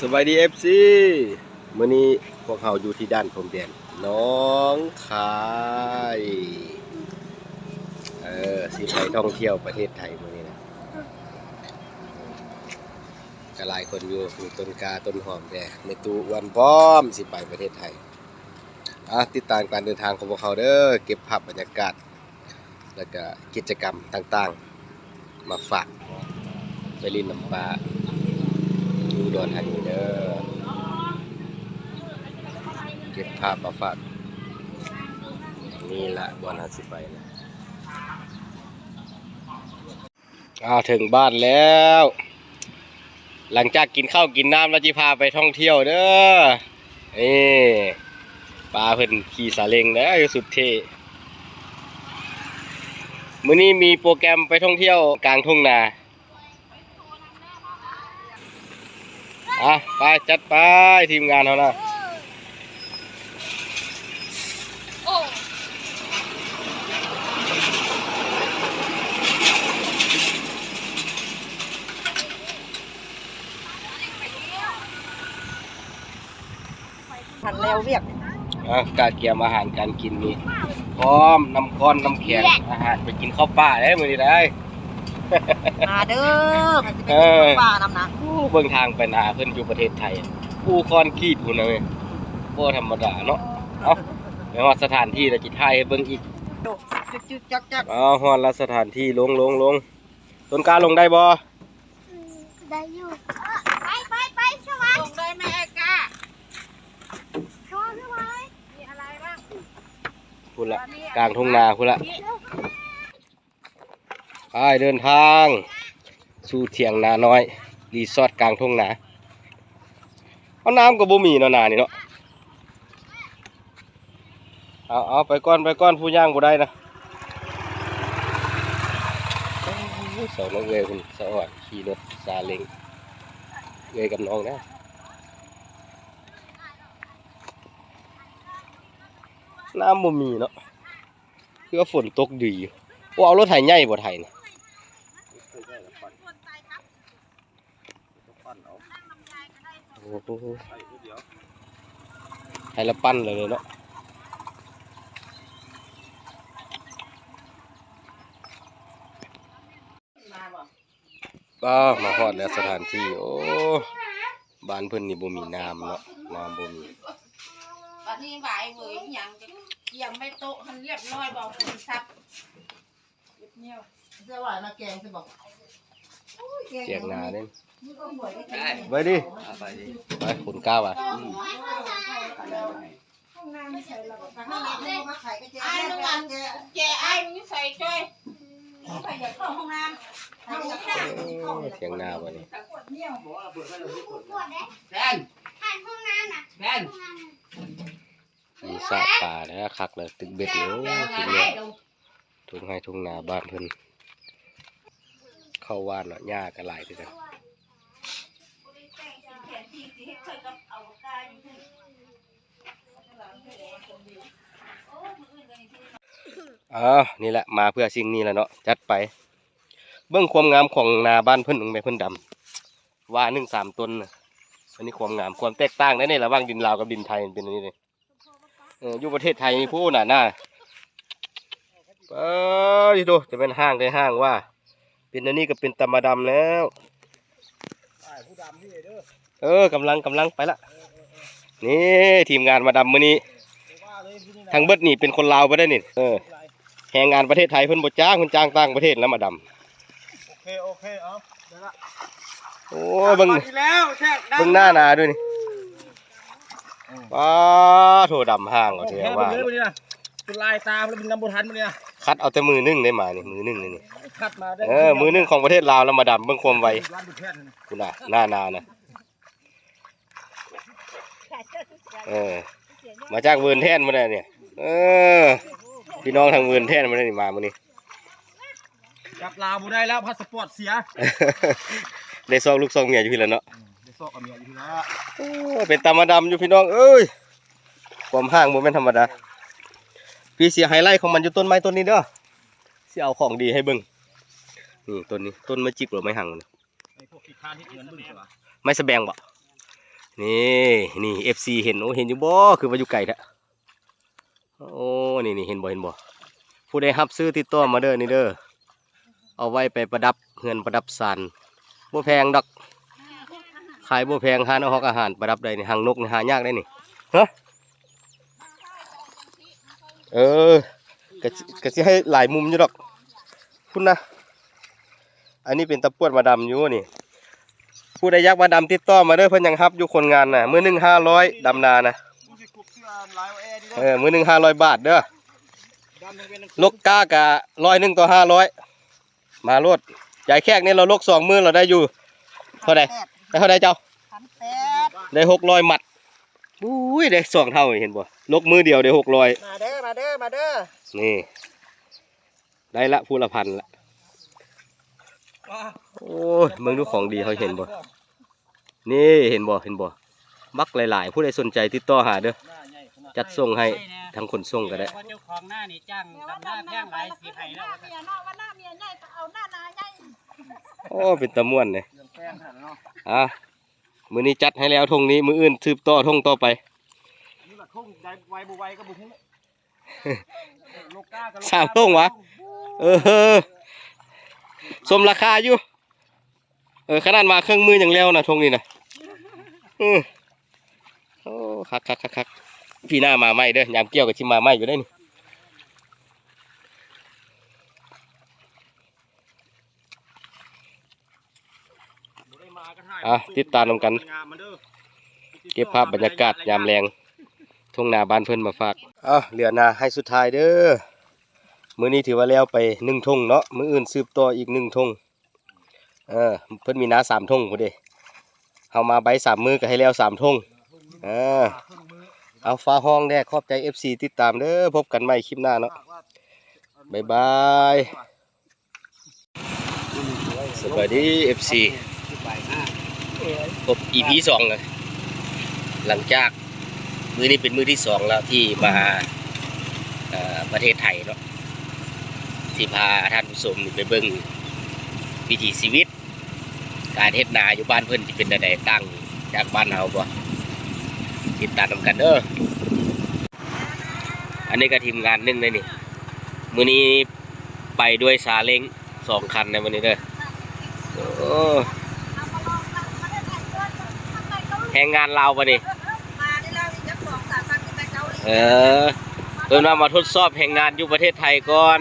ສະບາຍດີ ເອັຟຊີ ມື້ນີ້ພວກເຮົາຢູ່ທີ່ດ່ານພົມແດນໜອງຄາຍ ເອີ ຊິໄປທ່ອງທ່ຽວປະເທດໄທມື້ນີ້ນະ ກະຫຼາຍຄົນຢູ່ ມີຕົ້ນກ້າຕົ້ນຫອມແດ່ ແມ່ຕູ້ອ້ວນພ້ອມຊິໄປປະເທດໄທ. ອ່າ ຕິດຕາມການເດີນທາງຂອງພວກເຮົາເດີ ເກັບພາບບັນຍາກາດ ແລ້ວກະກິດຈະກຳຕ່າງໆມາຝາກ ໄປຫຼິ້ນນຳປ້າຢູ່ອຸດອນທານີເດີ ເກັບພາບມາຝາກ. ນີ້ລະບ່ອນເຮົາຊິໄປນະ. ອ້າວ ເຖິງບ້ານແລ້ວ ຫຼັງຈາກກິນເຂົ້າກິນນ້ຳແລ້ວ ຊິພາໄປທ່ອງທ່ຽວເດີ. ນີ້ ປ້າເພິ່ນຂີ່ສາເລັງເດີ ສຸດເທ່. ມື້ນີ້ມີໂປຣແກຣມໄປທ່ອງທ່ຽວກາງທົ່ງນາ. ອ່ະ ໄປ ຈັດໄປ ທີມງານເຮົານະ. ທັນແລ້ວວຽກ. ອ່ະ ກະກຽມອາຫານການກິນນີ້ ພ້ອມນ້ຳກ້ອນນ້ຳແຂງ ອາຫານໄປກິນເຂົ້າປ່າເດ້ມື້ນີ້ໄດ໋. ມາເດີ ມັນຊິໄປກິນເຂົ້າປ່ານຳນະ. ໂອ້ ເບິ່ງທາງໄປນາເພິ່ນຢູ່ປະເທດໄທ ພູຄອນກຣີດພຸ້ນນະເວີຍ ບໍ່ທຳມະດາເນາະ. ເອົາ ໄປຮອດສະຖານທີ່ແລ້ວ ຊິຖ່າຍໃຫ້ເບິ່ງອີກ. ຈຶກໆຈັກໆ. ເອົາ ຮອດລະສະຖານທີ່ ລົງ ລົງ ລົງ. ຕົ້ນກ້າລົງໄດ້ບໍ່? ອືມ ໄດ້ຢູ່. ໄປ ໄປ ໄປ ສະຫວັນ ລົງໄດ້ໄໝ ອ້າຍກ້າ? ສະຫວັນ ສະຫວັນ ມີອະໄລບ້າງ? ພຸ້ນລະ ກາງທົ່ງນາພຸ້ນລະ. ໄປ ເດີນທາງສູ່ຖຽງນານ້ອຍ ຣີສອດກາງທົ່ງນາ. ເອົາ ນ້ຳກໍບໍ່ມີເນາະ ນານີ້ເນາະ. ເອົາ ເອົາ ໄປກ່ອນ ໄປກ່ອນ ຜູ້ຍ່າງບໍ່ໄດ້ນະ. ໂອ້ຍ ສອງນ້ອງເອື້ອຍພຸ້ນ ສະອອດຂີ່ລົດຊາເລັງ ເອື້ອຍກັບນ້ອງນະ. ນ້ຳບໍ່ມີເນາະ ຄືວ່າຝົນຕົກດີຢູ່. ໂອ້ ເອົາລົດໄຖໃຫຍ່ບໍ່ໄຖນະ? ໂອ້ໂຫ ໃຫ້ລະປັ່ນເລີຍເນາະ. ປ້າ ມາຮອດແລ້ວສະຖານທີ່. ໂອ້ ບ້ານເພິ່ນນີ້ບໍ່ມີນ້ຳເນາະ ນ້ຳບໍ່ມີ. ບັດນີ້ຫວາຍເຫວີຍອີ່ຫຍັງ ກຽມໄວ້ໂຕະຫັ້ນລຽບຮ້ອຍ ບໍ່ເປັນສັບ. ເສຍຫວາຍມາແກງຊິບໍ່? ແຈກໜ້າເດ້. ໄປດີ ໄປ ຄົນກ້າວ່າ. ອ້າຍ ນ້ອງອັນ ແຈອ້າຍມັນຢູ່ໃສຈ້ອຍ? ຂ້ອຍຢາກເຂົ້າຫ້ອງນ້ຳ. ໂອ້ ຖຽງນາບໍ່ນີ້? ແບນ ແບນ ມີສະປາເດີ ຄັກເລີຍ ຕຶກເບັດເລີຍ. ໂອ້ ສຸດຍອດ ທົ່ງໄຮ່ທົ່ງນາບ້ານເພິ່ນ ເຂົ້າຫວ່ານເນາະ ຫຍ້າກໍຫຼາຍຄືກັນ. ເອີ ນີ້ແຫຼະ ມາເພື່ອສິ່ງນີ້ແຫຼະເນາະ ຈັດໄປ. ເບິ່ງຄວາມງາມຂອງນາບ້ານເພິ່ນ ເບິ່ງແມ່ເພິ່ນດຳ ວ່າໜຶ່ງສາມຕົ້ນນະ. ອັນນີ້ຄວາມງາມ ຄວາມແຕກຕ່າງໃນ ໃນລະຫວ່າງດິນລາວກັບດິນໄທ ມັນເປັນອັນນີ້ເດ້. ເອີ ຢູ່ປະເທດໄທນີ້ພຸ້ນນະ ເອີ ໂທ້ ຈະແມ່ນຫ້າງໄດ້ຫ້າງວ່າ ເປັນອັນນີ້ກໍເປັນຕາມາດຳແລ້ວ. ເອີ ກຳລັງ ກຳລັງໄປລະ. ນີ້ທີມງານມາດຳມື້ນີ້ ທັງເບິດນີ້ເປັນຄົນລາວເບິດເດ້ນີ້. ເອີ ແຮງງານປະເທດໄທເພິ່ນບໍ່ຈ້າງ ເພິ່ນຈ້າງຕ່າງປະເທດແລ້ວມາດຳ. ໂອເຄ ໂອເຄ ເອົາ ໄດ້ລະ. ໂອ້ຍ ເບິ່ງ ເບິ່ງໜ້ານາດ້ວຍນີ້. ອືມ ປາໂທ ດຳຫ້າງວ່າແທ້ວ່າ ເບິ່ງເດີມື້ນີ້ນະ ຈົນລາຍຕາແລ້ວ ບິນນຳບໍ່ທັນມື້ນີ້ນະ. ຄັດເອົາແຕ່ມືໜຶ່ງໄດ້ມານີ້ ມືໜຶ່ງນີ້ ຄັດມາໄດ້. ເອີ ມືໜຶ່ງຂອງປະເທດລາວແລ້ວມາດຳ ເບິ່ງຄວາມໄວ ລານດູແພດນະ. ພຸ້ນນະ ໜ້ານານະ. ເອີ ມາຈາກເວີນແທ່ນໝົດແລ້ວນີ້. ເອີ ພີ່ນ້ອງທາງເວີນແທ່ນໝົດແລ້ວນີ້ ມາມື້ນີ້. ກັບລາວບໍ່ໄດ້ແລ້ວ ພາສະປອດເສຍ. ໄດ້ຊອກລູກຊອກເມຍຢູ່ພີ້ລະເນາະ. ອືມ ໄດ້ຊອກເອົາເມຍຢູ່ພີ້ລະ. ໂອ້ ເປັນຕາມາດຳຢູ່ພີ່ນ້ອງເອີຍ ຄວາມຫ້າງບໍ່ແມ່ນທຳມະດາ. ພີ່ ຊິໄຮໄລຂອງມັນຢູ່ຕົ້ນໄມ້ຕົ້ນນີ້ເດີ ຊິເອົາຂອງດີໃຫ້ເບິ່ງ. ນີ້ຕົ້ນນີ້ ຕົ້ນໄມ້ຈິກ ຫຼື ໄມ້ຫັງ ໄມ້ສະແບງບໍ? ໄມ້ສະແບງບໍ່? ນີ້ ນີ້ ເອັຟຊີ ເຫັນ ໂອ້ ເຫັນຢູ່ບໍ່? ຄືວ່າຢູ່ໄກແທ້. ໂອ້ ນີ້ ນີ້ ເຫັນບໍ່? ເຫັນບໍ່? ຜູ້ໃດຮັບຊື້ຕິດຕໍ່ມາເດີ ນີ້ເດີ. ເອົາໄວ້ໄປປະດັບເຮືອນປະດັບຊານ ບໍ່ແພງດອກ. ຂາຍບໍ່ແພງ ຮ້ານເອົາຮອກອາຫານປະດັບໄດ້ນີ້. ຫາງນົກນີ້ຫາຍາກເດ້ນີ້. ຮະ? ເອີ ກະ ກະຊິໃຫ້ຫຼາຍມຸມຢູ່ດອກ. ພຸ້ນນະ. ອັນນີ້ເປັນຕາປວດມາດຳຢູ່ນີ້. ຜູ້ໃດຢາກມາດຳຕິດຕໍ່ມາເດີ ເພິ່ນຍັງຮັບຢູ່ຄົນງານນະ. ມື້ໜຶ່ງຫ້າຮ້ອຍ ດຳນານະ. ເອີ ມື້ໜຶ່ງຫ້າຮ້ອຍບາດເດີ. ລົກກ້າກະຮ້ອຍໜຶ່ງຕໍ່ຫ້າຮ້ອຍ. ມາໂລດ. ຍາຍແຂກນີ້ລາວລົກສອງມື້ລາວໄດ້ຢູ່ເທົ່າໃດ? ໄດ້ເທົ່າໃດເຈົ້າ? ພັນແປດ ໄດ້ຫົກຮ້ອຍມັດ. ອຸ້ຍ ໄດ້ສອງເທົ່າ ເຫັນບໍ່? ລົກມື້ດຽວໄດ້ຫົກຮ້ອຍ. ມາເດີ ມາເດີ ມາເດີ. ນີ້ ໄດ້ລະ ຜູ້ລະພັນລະ. ໂອ້ຍ ເບິ່ງດູຂອງດີເຮົາເຫັນບໍ່? ນີ້ ເຫັນບໍ່? ເຫັນບໍ່? ບັກຫຼາຍໆ. ຜູ້ໃດສົນໃຈຕິດຕໍ່ຫາເດີ. ຈັດສົ່ງໃຫ້ທາງຂົນສົ່ງກໍໄດ້. ເຈົ້າຂອງນານີ້ຈ້າງດຳນາແພງຫຼາຍ ຊິໃຫ້ແລ້ວ. ໂອ້ ເປັນຕາມ່ວນເດ້. ອ່າ ມື້ນີ້ຈັດໃຫ້ແລ້ວທົ່ງນີ້ ມື້ອື່ນສືບຕໍ່ທົ່ງຕໍ່ໄປ. ສາມທົ່ງຫວາ? ເອີ ສົມລາຄາຢູ່. ເອີ ຂະໜາດມາເຄິ່ງມື້ຍັງແລ້ວນະ ທົ່ງນີ້ນະ. ເອີ ໂອ້ ຄັກໆໆໆ. ປີໜ້າມາໃໝ່ເດີ. ຍາມກ່ຽວກໍຊິມາໃໝ່ຢູ່ເດ້ນີ້. ອ່ະ ຕິດຕາມນຳກັນ ເກັບພາບບັນຍາກາດຍາມແລງ ທົ່ງນາບ້ານເພິ່ນມາຝາກ. ເອົາ ເຫຼືອນາໄຮ່ສຸດທ້າຍເດີ. ມື້ນີ້ຖືວ່າແລ້ວໄປໜຶ່ງທົ່ງເນາະ. ມື້ອື່ນສືບຕໍ່ອີກໜຶ່ງທົ່ງ. ເອີ ເພິ່ນມີນາສາມທົ່ງພຸ້ນເດ. ເຮົາມາໄບສາມມື້ກໍໃຫ້ແລ້ວສາມທົ່ງ. ເອີ ເອົາ ຟ້າຮ້ອງແດ່. ຂອບໃຈ ເອັຟຊີ ຕິດຕາມເດີ. ພົບກັນໃໝ່ຄລິບໜ້າເນາະ. ບາຍບາຍ. ສະບາຍດີ ເອັຟຊີ ພົບ ອີພີສອງ ເລີຍ. ຫຼັງຈາກມື້ນີ້ເປັນມື້ທີສອງແລ້ວທີ່ມາ ເອີ ປະເທດໄທເນາະ ຊິພາທ່ານຜູ້ຊົມໄປເບິ່ງວິຖີຊີວິດ ການເຮັດນາຢູ່ບ້ານເພິ່ນຊິເປັນແນວໃດ ຕ່າງຈາກບ້ານເຮົາບໍ່? ຕິດຕາມນຳກັນເດີ. ອັນນີ້ກໍທີມງານໜຶ່ງເດ້ນີ້ ມື້ນີ້ ໄປດ້ວຍຊາເລັ້ງສອງຄັນໃນມື້ນີ້ເດີ. ໂອ້ ແຮງງານລາວປະນີ້. ເອີ ເພິ່ນວ່າມາທົດສອບແຮງງານຢູ່ປະເທດໄທກ່ອນ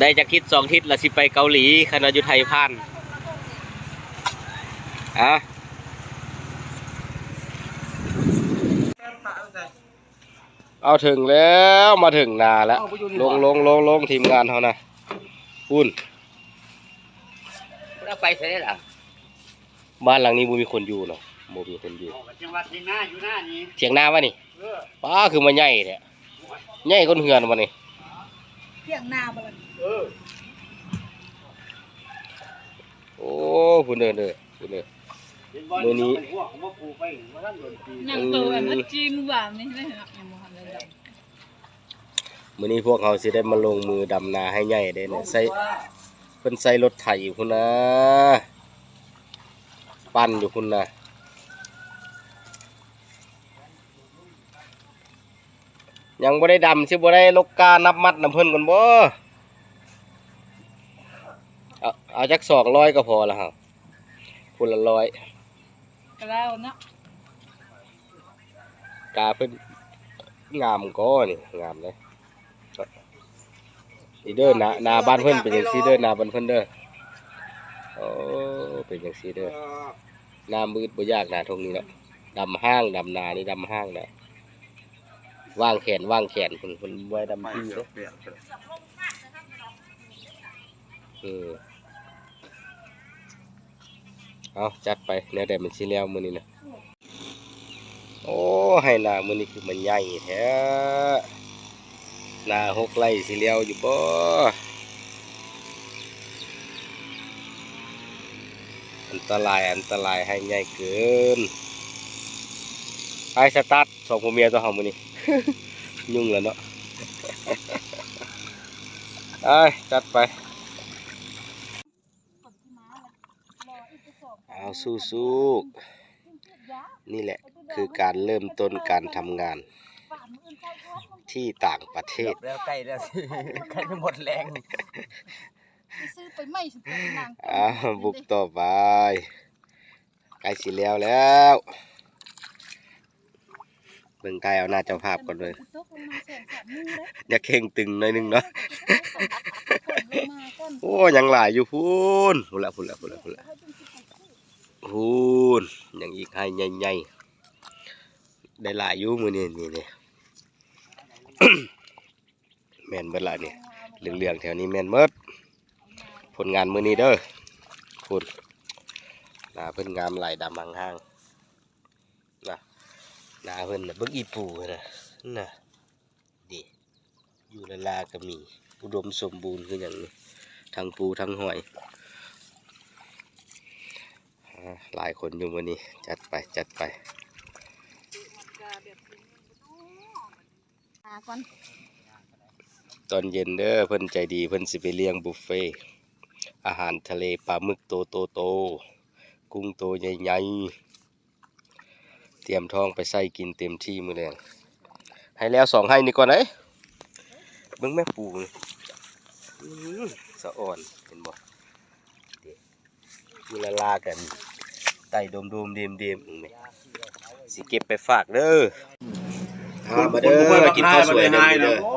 ໄດ້ຈັກທິດສອງທິດລະຊິໄປເກົາຫຼີ ຄັນວ່າຢູ່ໄທຜ່ານ. ອາ ເອົາ ເຖິງແລ້ວ ມາເຖິງນາແລ້ວ. ເອົາ ບໍ່ຢູ່ນີ້ ລົງ ບໍ່ ລົງ ລົງ ລົງ ທີມງານເຮົານະ. ພຸ້ນ ເອົາໄປໃສລະ? ບ້ານຫຼັງນີ້ບໍ່ມີຄົນຢູ່ເນາະ ບໍ່ມີຄົນຢູ່. ເອົາ ກໍຈັ່ງວ່າຖຽງນາຢູ່ນານີ້ ຖຽງນາວະນີ້. ເອີ ປ້າ ຄືມາໃຫຍ່ແທ້ ໃຫຍ່ກວ່າເຮືອນວະນີ້. ຖຽງນາບໍ່ລະ? ເອີ ໂອ້ ພຸ້ນເດີ ພຸ້ນເດີ. ມື້ນີ້ ຍັງໂຕອັນນັ້ນຈີນຫວານນີ້ເລີຍເນາະ ຍັງບໍ່ທັນໄດ້ດຳ. ມື້ນີ້ພວກເຮົາຊິໄດ້ມາລົງມືດຳນາໃຫ້ໃຫຍ່ເດ້ເນາະ. ໃຊ້ ເພິ່ນໃຊ້ລົດໄຖພຸ້ນນະ ປັ່ນຢູ່ພຸ້ນນະ. ຍັງບໍ່ໄດ້ດຳ ຊິບໍ່ໄດ້ລົກກ້ານັບມັດນຳເພິ່ນກ່ອນບໍ່? ເອົາ ເອົາຈັກສອງຮ້ອຍກໍພໍລະເຮົາ ຄົນລະຮ້ອຍ ກໍແລ້ວເນາະ. ກາເພິ່ນງາມກໍນີ້ ງາມເດ້. ນີ້ເດີ ນາ ນາບ້ານເພິ່ນເປັນຈັ່ງຊີ້ເດີ ນາບ້ານເພິ່ນເດີ. ໂອ້ ເປັນຈັ່ງຊີ້ເດີ ນ້ຳບໍ່ອຶດບໍ່ຢາກນາທົ່ງນີ້ເນາະ. ດຳຫ້າງ ດຳນານີ້ດຳຫ້າງນະ. ວາງແຂນ ວາງແຂນ ເພິ່ນ ເພິ່ນບໍ່ໃຫ້ດຳຈິ້ງເດ້. ເອີ ເອົາ ຈັດໄປ ແນວໃດມັນຊິແລ້ວມື້ນີ້ນະ. ໂອ້ ໄຮ່ນາມື້ນີ້ຄືມັນໃຫຍ່ແທ້. ນາຫົກໄຮ່ຊິແລ້ວຢູ່ບໍ່? ອັນຕະລາຍ ອັນຕະລາຍ ໄຮ່ໃຫຍ່ເກີນ. ໄປສະຕາດ ສອງຜົວເມຍຕົວເຮົາມື້ນີ້ ຫຍຸ້ງແລ້ວເນາະ. ໄປ ຈັດໄປ. ເອົາ ສູ້ໆ. ນີ້ແຫຼະຄືການເລີ່ມຕົ້ນການທຳງານທີ່ຕ່າງປະເທດ. ແລ້ວໃກ້ແລ້ວ ໃກ້ໝົດແຮງ ໄປຊື້ໄປໃໝ່ ອ່າ ບຸກຕໍ່ໄປ ໃກ້ຊິແລ້ວແລ້ວ. ເບິ່ງຖ່າຍເອົາໜ້າເຈົ້າພາບກ່ອນເດີ້ ຢາກເຄັ່ງຕຶງໜ້ອຍໜຶ່ງເນາະ. ໂອ້ ຍັງຫຼາຍຢູ່ພຸ້ນ ພຸ້ນລະ ພຸ້ນລະ ພຸ້ນລະ ພຸ້ນລະ ພຸ້ນ ຍັງອີກໄຮ່ໃຫຍ່ໆ ໄດ້ຫຼາຍຢູ່ມື້ນີ້ ນີ້ ນີ້. ແມ່ນເບິດລະນີ້ ເຫຼືອງໆແຖວນີ້ແມ່ນເບິດ. ຜົນງານມື້ນີ້ເດີ້ ພຸ້ນ ໜ້າເພິ່ນງາມຫຼາຍ ດຳຫ້າງໆ ນະ ໜ້າເພິ່ນນະ ເບິ່ງອີ່ປູ່ຫັ້ນນະ ນະ ເດ ຢູ່ລະລາກໍມີ ອຸດົມສົມບູນຄືຫຍັງນີ້ ທັງປູທັງຫອຍ. ອ່າ ຫຼາຍຄົນຢູ່ມື້ນີ້ ຈັດໄປ ຈັດໄປ. ມາກ່ອນ ຕອນເຢັນເດີ້ ເພິ່ນໃຈດີ ເພິ່ນຊິໄປລ້ຽງບຸບເຟ ອາຫານທະເລ ປາໝຶກໂຕໂຕໆ ກຸ້ງໂຕໃຫຍ່ໆ ຕຽມທ້ອງໄປໃສ່ກິນເຕັມທີ່ມື້ແລງ. ໃຫ້ແລ້ວສອງໄຮ່ນີ້ກ່ອນເດ້ ເບິ່ງແມ່ປູນີ້ ອື ສະອ່ອນ ເຫັນບໍ່? ຢູ່ລະລາກັນ ໄຕ່ດົມໆ ເດມໆ ເບິ່ງແມ່ ຊິເກັບໄປຝາກເດີ້. ອ່າ ມາເດີ້ ກິນເຂົ້າສວຍເດີ້ ມື້ນີ້ເດີ້. ໂອ້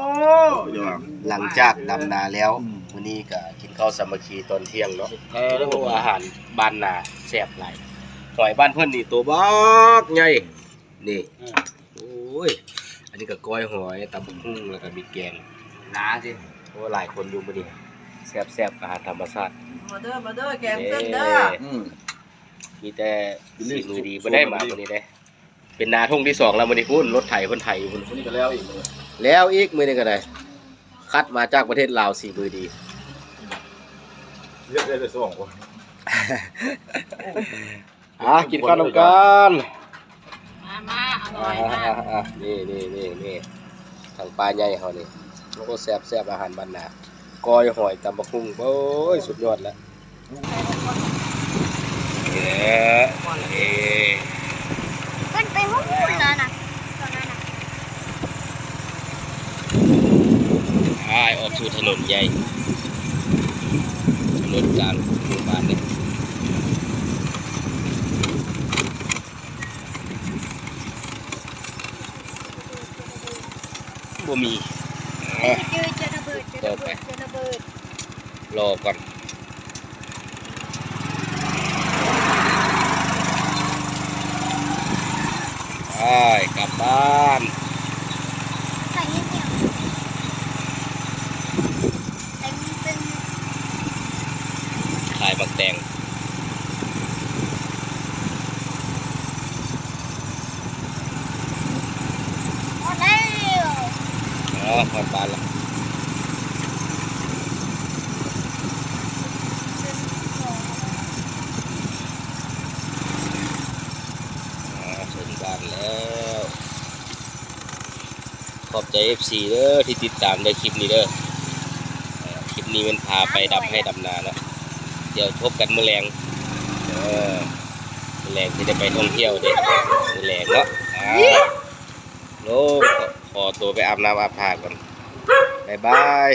ຫຼັງຈາກດຳນາແລ້ວ ອືມ ມື້ນີ້ກໍກິນເຂົ້າສາມັກຄີຕອນທ່ຽງເນາະ. ແທ້ເດີ້ ໂອ້ ອາຫານບ້ານນາແຊບຫຼາຍ. ຫອຍບ້ານເພິ່ນນີ້ໂຕບັກໃຫຍ່ ນີ້ ເອີ ໂອ້ຍ ອັນນີ້ກໍກ້ອຍຫອຍ ຕຳບັກຫຸ່ງ ແລ້ວກໍມີແກງ ໜາຊິ. ໂອ້ ຫຼາຍຄົນຢູ່ມື້ນີ້ ແຊບໆ ອາຫານທຳມະຊາດ. ມາເດີ້ ມາເດີ້ ແກງເສັ້ນເດີ້. ເອີ ອືມ ມີແຕ່ສີມືດີ ບໍ່ໄດ້ມາມື້ນີ້ເດ້. ເປັນນາທົ່ງທີສອງແລ້ວມື້ນີ້ ພຸ້ນ ລົດໄຖເພິ່ນໄຖຢູ່ພຸ້ນ. ມື້ນີ້ກໍແລ້ວອີກ ແລ້ວອີກ ມື້ນີ້ກໍໄດ້ ຄັດມາຈາກປະເທດລາວ ສີມືດີ ເຮັດໄດ້ແຕ່ສອງຄົນ. ອ່າ ກິນເຂົ້ານຳກັນ ມາໆ ອະລ່ອຍ ອ່າ ນີ້ໆໆ ທາງປ້າໃຫຍ່ເຮົານີ້ ໂອ້ ແຊບໆ ອາຫານບ້ານນາ ກ້ອຍຫອຍ ຕຳບັກຫຸ່ງ ໂອ້ຍ ສຸດຍອດແລ້ວ. ນີ້ແຫຼະ ນີ້ ເພິ່ນໄປຫຸ້ນແລ້ວນະ ຕອນນັ້ນນະ. ອ້າຍ ອອກສູ່ຖະໜົນໃຫຍ່ ຖະໜົນກາງໝູ່ບ້ານນີ້ ບໍ່ມີ. ເອີ ເຈີ ເຈີລະເບີດ ເຈີລະເບີດ ເຈີລະເບີດ. ລໍກ່ອນ ໄປກັບບ້ານ. ຂາຍໝາກແຕງ. ຮອດແລ້ວ ອໍ ຮອດບ້ານແລ້ວ ອ່າ ເຖິງບ້ານແລ້ວ. ຂອບໃຈ ເອັຟຊີ ເດີ້ ທີ່ຕິດຕາມເດີ້ ຄລິບນີ້ເດີ້. ເອີ ຄລິບນີ້ແມ່ນພາໄປດຳໄຮ່ດຳນາເນາະ. ດຽວພົບກັນມື້ແລງ ເອີ ມື້ແລງຊິໄດ້ໄປທ່ອງທ່ຽວເດ້ ມື້ແລງເນາະ. ອ່າ ໂລ ຂໍ ຂໍຕົວໄປອາບນ້ຳອາບທ່າກ່ອນ ບາຍບາຍ.